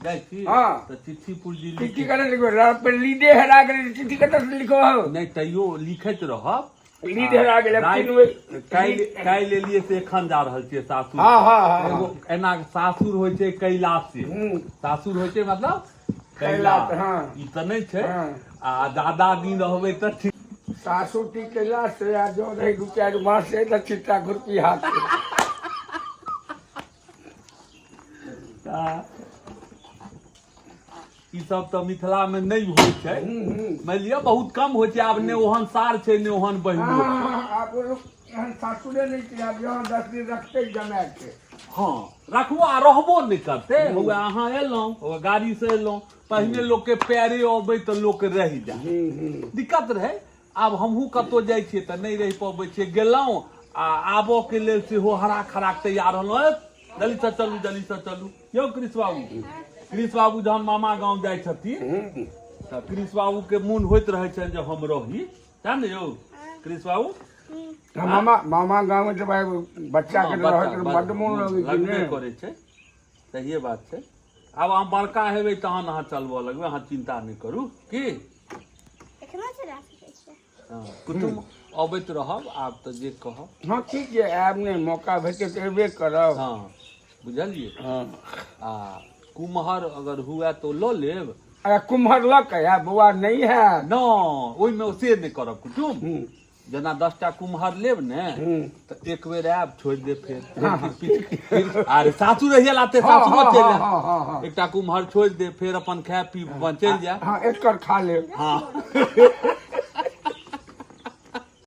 जाइ छी। हँ। तऽ चिट्ठी पुर्जी लिख चिट्ठी कतऽ लिखबै? पर लीडे हेरा गेलै, चिट्ठी कतऽ से लिखो? नहि, तैयो लिखैत रहब। लीड हेरा गेलै। राति- 3 बजे काल्हि काल्हि एलियै से एखन जा रहल छियै सासुर। हँ हँ हँ एगो एना सासुर होइ छै कैलाश से। सासुर होइ छै मतलब कैलाश, कैलाश। हँ। ई तऽ नहि छै। हँ। आ दादा दिन रहबै तऽ ठीक। सासुर की कैलाश से, आ जो रही 2-4 मास से तऽ छिट्टा खुरपी हाथ से। तऽ ई सब तऽ मिथिला मे नहि होइ छै, मानि लिअ बहुत कम होइ छै। आब ने ओहन सार छै, ने ओहन बहिनो छै। हँ, आब ओ लोक एहन सासुरे नहि छै। आब जहाँ 10 दिन रखतै जमाए के। हँ, रखबो आ रहबो नहि करतै। हौवे अहाँ एलहुँ, हौवे गाड़ी से एलहुँ। पहिने लोकके पैरे अबै तऽ लोक रहि जाय, दिक्कत रहै। आब हमहूँ कतहु जाइ छियै तऽ नहि रहि पबै छियै। गेलहुँ आ आबऽ के लेल सेहो हराक हराक तैयार होलहुँ, ए, जल्दीसँ चलू, जल्दीसँ चलू। यौ कृष्ण बाबू, कृष्ण बाबू जहन मामा गाँव जाइ छथिन तऽ कृष्ण बाबूके मोन होइत रहै छनि जे हम रही, सएह ने यौ कृष्ण बाबू? तऽ मामा मामा गाँव मे तऽ भाई बच्चा के हँ, रहै के बच्चा बड्ड मोन लगै छै। लगबे ने करै छै, सहिए बात छै। आब अहाँ बड़का हेबै तहन अहाँ चलबऽ लगबै, अहाँ चिन्ता नहि करू की। एखनो चला सकै छियै। हँ, कुटुम्ब अबैत रहब आब तऽ जे कहब। हँ, ठीक छै, आयब ने, मौका भेटत तऽ एबे करब। हँ, बुझलियै। हँ। आ कुम्हर अगर हुए तऽ लऽ लेब। अरे कुम्हर लऽ कऽ आयब बौआ, नहि हैत। न, ओहिमे से नहि करब कुटुम्ब। जेना 10टा कुम्हर लेब ने तऽ एक बेर आयब, छोड़ि देब, फेर फिर अरे सासुर रहिए लाते सासुरो चलि आयब। हँ हँ हँ एकटा कुम्हर छोड़ि देब, फेर अपन खाय पी अपन चलि जायब। हँ, एकर खा लेब। हँ।